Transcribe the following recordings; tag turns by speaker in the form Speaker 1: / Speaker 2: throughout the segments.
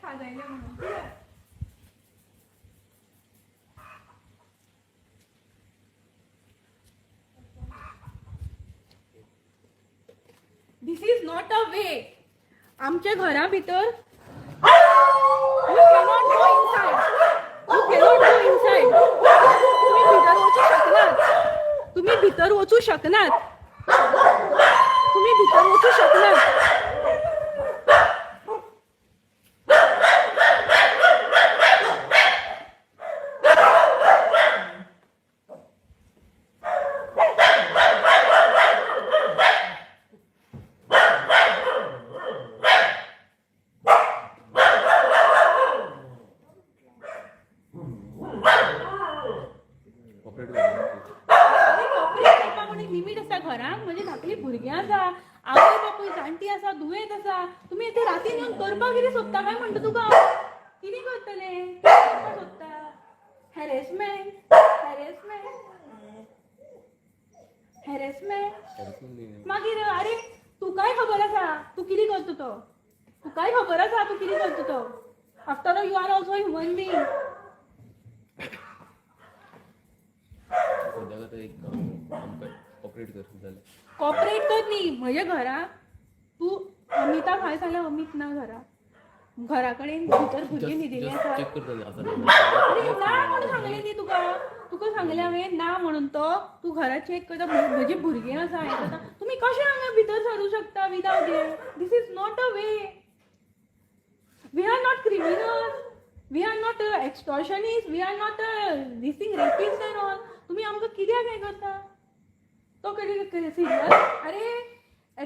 Speaker 1: खाजयलें म्हणून कित्याक? This is not a way. आमच्या घरा भितर you cannot go inside. You cannot go inside. तुम्ही भितर वचू शकनात. तुम्ही भितर वचू शकनात. तुम्ही भितर वचू शकनात.
Speaker 2: ऑपरेट कर.
Speaker 1: अरे, कॉपरेट करपाक म्हण एक लिमीट आसा. घरांत म्हजी धाकली भुरगीं आसा, आवय बापूय जाणटी आसा, दुयेंत आसा. तुमी ते रातीन येवन करपाक कितें सोदता काय म्हणटा तुका हांव? कितें करतले? कितें करपाक सोदता? Harassment, harassment, harassment. मागीर अरे, तुकाय खबर आसा तूं कितें करता तो. तुकाय खबर आसा तूं कितें करता तो. After all, you are also human being.
Speaker 2: सद्याक आतां एक आमकां ऑपरेट कर जालें.
Speaker 1: कॉपरेट कर न्ही म्हज्या घरा. तूं अमिताक हांवें सांगलें, अमीत ना घरा. घरा कडेन भितर भुरगीं न्हिदिल्लीं आसा.
Speaker 2: चॅक करता आसा.
Speaker 1: अरे, ना म्हणून सांगलें न्ही तुका. तुका सांगलें हांवें ना म्हणून. तो तूं घरा चॅक करता. म्हजी भुरगीं आसा, हें करता. तुमी कशें हांगा भितर सरूं शकता without hey? This is not a way. We are not criminals, we are not extortionist, we are not this thing, rapist and all. तुमी आमकां कित्याक हें करता? तो कितें सिरियस? अरे,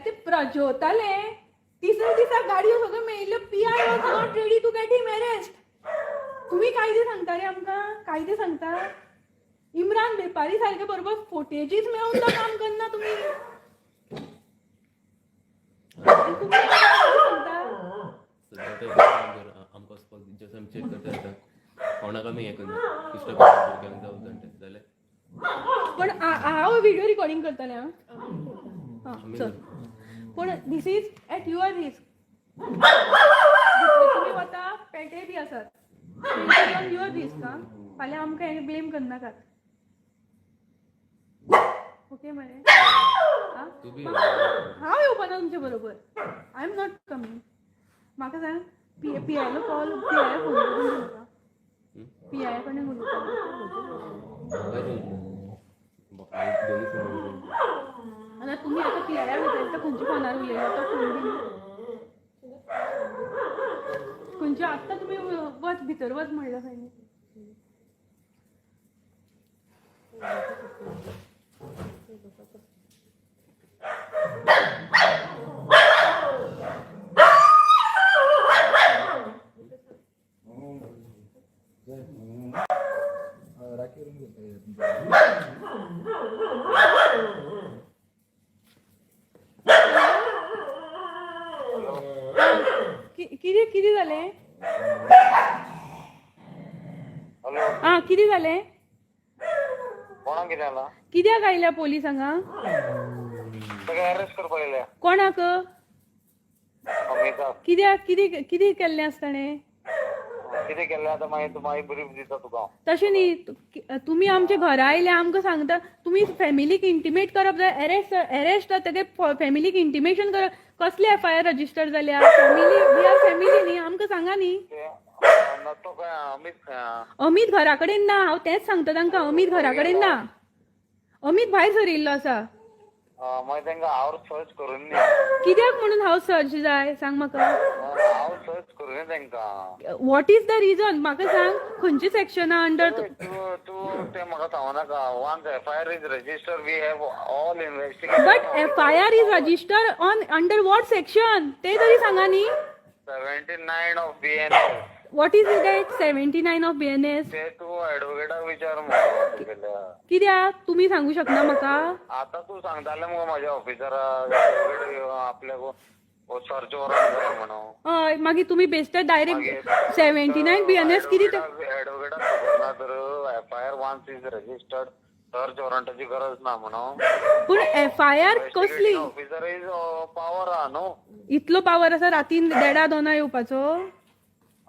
Speaker 1: ते प्रज्योताले तिसऱ्या दिसा गाडयो सगळ्यो मेळिल्ल्यो. PI was not ready to get him arrest. तुमी कायदे सांगता रे आमकां? कायदे सांगता? इम्रान वेपारी सारके बरोबर फुटेजीस मेळून तो काम करना तुमी. आनी तुमी आमकां कायदे सांगता?
Speaker 2: सद्या आतां एक काम कर, आमकां वचपाक दी. जस्ट आमी चॅक करता आतां. कोणाक आमी हें करना, डिस्टर्ब करना, भुरग्यांक जावं जाणटे जाल्यार.
Speaker 1: पण हांव व्हिडिओ रिकॉर्डिंग करतलें. आं, आं.
Speaker 2: आमी
Speaker 1: चल, पूण this is at your risk. तुमी वता, पेटे बी आसात. On your risk. आं, फाल्यां आमकां हें ब्लेम करनाकात. ओके मरे? आं.
Speaker 2: तूं बी.
Speaker 1: हांव येवपाना तुमचे बरोबर. I am not coming. म्हाका सांग, पी पी आयलो कॉल, पी I phone करून दी म्हाका. पी I कडेन उलोवपाक.
Speaker 2: दोनूय फोन.
Speaker 1: आतां तुमी आतां पी आया विचारता, खंयच्या फोनार उलयलो तो फोन दी. खंयच्या आत्तां तुमी वच, भितर वच म्हणलें खंय न्ही.
Speaker 3: राखीवरून घेतलं.
Speaker 1: कितें कितें जालें?
Speaker 4: हॅलो.
Speaker 1: आं, कितें जालें?
Speaker 4: कोणाक कितें जाला?
Speaker 1: कित्याक आयल्या पोलीस हांगा?
Speaker 4: ताका अरेस्ट करपाक येयल्या.
Speaker 1: कोणाक?
Speaker 4: अमिताक.
Speaker 1: कित्याक? कितें कितें केल्लें आसा ताणें?
Speaker 4: कितें केल्लें आतां मागीर तूं मागीर ब्रीफ दिता तुका हांव.
Speaker 1: तशें न्ही, तुमी आमच्या घरा आयले, आमकां सांगता. तुमी फॅमिलीक इंटिमेट करप जाय. अरेस्ट अरेस्ट जातकीर फॅमिलीक इंटिमेशन करप. कसले एफआयआर रजिस्टर जाल्या? फॅमिली, we R family न्ही? आमकां सांगा न्ही.
Speaker 4: ते ना, तो खंय आहा? अमित खंय आहा?
Speaker 1: अमीत घरा कडेन ना. हांव तेंच सांगता तांकां, अमीत घरा कडेन ना. अमीत भायर सरिल्लो आसा.
Speaker 4: मागीर तांकां हावस सर्च करून दी.
Speaker 1: कित्याक म्हणून हावस सर्च जाय, सांग म्हाका.
Speaker 4: हावस सर्च करून दी तांकां.
Speaker 1: What is the reason, म्हाका सांग. खंयच्या सेक्शना अंडर?
Speaker 4: तूं तूं तें म्हाका सांगू नाका. Once FIR is register, we have all investigation.
Speaker 1: But FIR is register on under what section, ते तरी सांगा न्ही.
Speaker 4: 79 of BNS.
Speaker 1: What is that 79 of BNS?
Speaker 4: ते तूं एडवोकेटाक विचार मुगो तुगेल्या.
Speaker 1: कित्याक तुमी सांगू शकना म्हाका?
Speaker 4: आता तूं सांगतालें मुगो म्हाज्या ऑफिसराक, एडवोकेट आपल्याक सर्च वॉरंट जाय म्हणून.
Speaker 1: हय, मागीर तुमी बेश्टे डायरेक्ट 79 बीएनएस कितें ते?
Speaker 4: एडवोकेटाक खबर ना तर FIR once is registered, search वॉरंटाची गरज ना म्हणून.
Speaker 1: पूण एफआयआर कसली?
Speaker 4: ऑफिसर is power आहा न्हू.
Speaker 1: इतलो पावर आसा रातीन देडा दोना येवपाचो?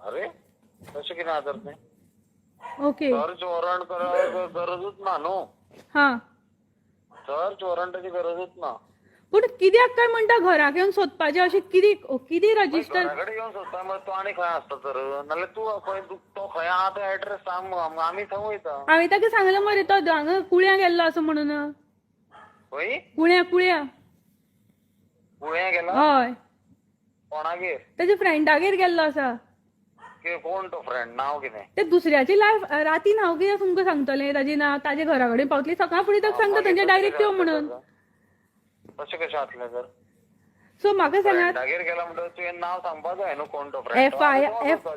Speaker 4: अरे, तशें कितें आहा तर तें?
Speaker 1: ओके.
Speaker 4: सर्च वॉरंट करप गरजूच ना न्हू.
Speaker 1: हां.
Speaker 4: सर्च वॉरंटाची गरजूच ना.
Speaker 1: पूण कित्याक काय म्हणटा, घराक येवन सोदपाचें अशें कितें कितें रजिस्टर?
Speaker 4: घरा कडेन येवन सोदता मरे तो आनी खंय आसता तर? नाल्यार तूं खंय, तो खंय आहा तो एड्रेस सांग मुगो आमकां, आमी थंय वयता.
Speaker 1: हांवें ताका सांगलें मरे, तो हांगा कुळ्यां गेल्लो आसा म्हणून.
Speaker 4: खंय?
Speaker 1: कुळ्यां, कुळ्यां.
Speaker 4: कुळ्यां गेला?
Speaker 1: हय.
Speaker 4: कोणागेर?
Speaker 1: ताच्या फ्रेंडागेर गेल्लो आसा.
Speaker 4: कोण तो फ्रेंड, नांव कितें?
Speaker 1: ते दुसऱ्याची लायफ रातीन हांव कितें तुमकां सांगतलें ताजें नांव? ताजे घरा कडेन पावतली सकाळ फुडें, ताका सांगता थंयचे डायरेक्ट यो म्हणून.
Speaker 4: तशें कशें जातलें तर?
Speaker 1: सो म्हाका सांगात.
Speaker 4: फ्रेंडागेर गेला म्हणटकच तुवें नांव सांगपा जाय न्हू, कोण तो फ्रेंड.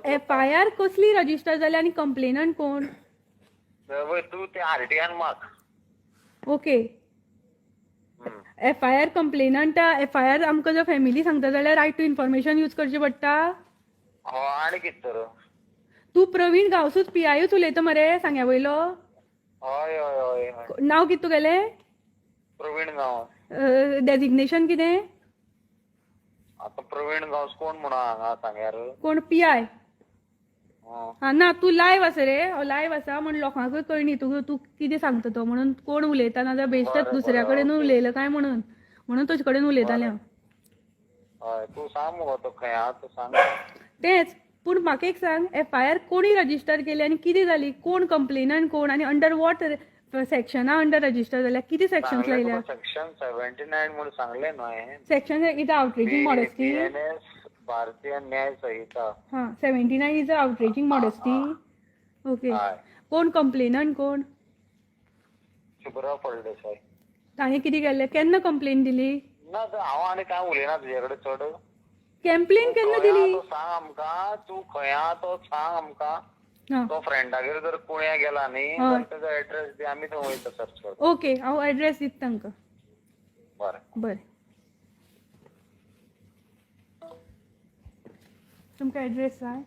Speaker 1: एफ I R कसली रजिस्टर जाली आनी कंप्लेनंट कोण?
Speaker 4: तूं ते आरटीआयन माग.
Speaker 1: Okay. FIR complainant, FIR आमकां जर फॅमिली सांगता जाल्यार रायट टू इन्फॉर्मेशन यूज करची पडटा.
Speaker 4: हय, आनी कितें तर?
Speaker 1: तूं प्रवीण गांवसूच पी आयूच उलयता मरे सांग्या वयलो?
Speaker 4: हय हय हय हय
Speaker 1: नांव कितें तुगेलें?
Speaker 4: प्रवीण गांवस.
Speaker 1: डेजिग्नेशन कितें?
Speaker 4: आतां प्रवीण गांवस कोण म्हणून हांगा सांग्यार?
Speaker 1: कोण, पी I? हा, ना, तूं लायव आसा रे, लायव आसा म्हण लोकांकूय कळनी तूं तूं कितें सांगता तो म्हणून, कोण उलयता. नाजाल्यार बेश्टेच दुसऱ्या कडेन उलयलें काय म्हणून, म्हणून तुजे कडेन उलयतालें हांव.
Speaker 4: हय, तूं सांग मुगो, तो खंय आहा तो सांग.
Speaker 1: तेंच, पूण म्हाका एक सांग, एफआयआर कोणी रजिस्टर केली आनी कितें जाली? कोण कंप्लेनंट कोण आनी अंडर what सेक्शना अंडर रजिस्टर जाल्या? कितें सेक्शन्स लायल्या?
Speaker 4: सेक्शन 79 म्हणून सांगलें न्हू हांवें.
Speaker 1: Section is outraging modesty.
Speaker 4: BNS, Bharatiya Nyaya Sanhita.
Speaker 1: हां, 79 is outraging modesty, okay.
Speaker 4: हय.
Speaker 1: कोण कंप्लेनंट कोण?
Speaker 4: शुभ्रा फळदेसाय.
Speaker 1: ताणें कितें केल्लें? केन्ना कंप्लेन दिली?
Speaker 4: ना तर हांव आनी कांय उलयना तुजे कडेन चड.
Speaker 1: कंप्लेन केन्ना
Speaker 4: खंय आहा
Speaker 1: दिली?
Speaker 4: तो सांग आमकां, तूं खंय आहा तो सांग आमकां.
Speaker 1: हां.
Speaker 4: तो फ्रेंडागेर जर कुळ्यां गेला न्ही
Speaker 1: हय.
Speaker 4: तर तेजो एड्रेस दी, आमी थंय वयता सर्च करपाक.
Speaker 1: ओके, हांव एड्रेस दिता तांकां.
Speaker 4: बरें.
Speaker 1: बरें, तुमकां एड्रेस जाय?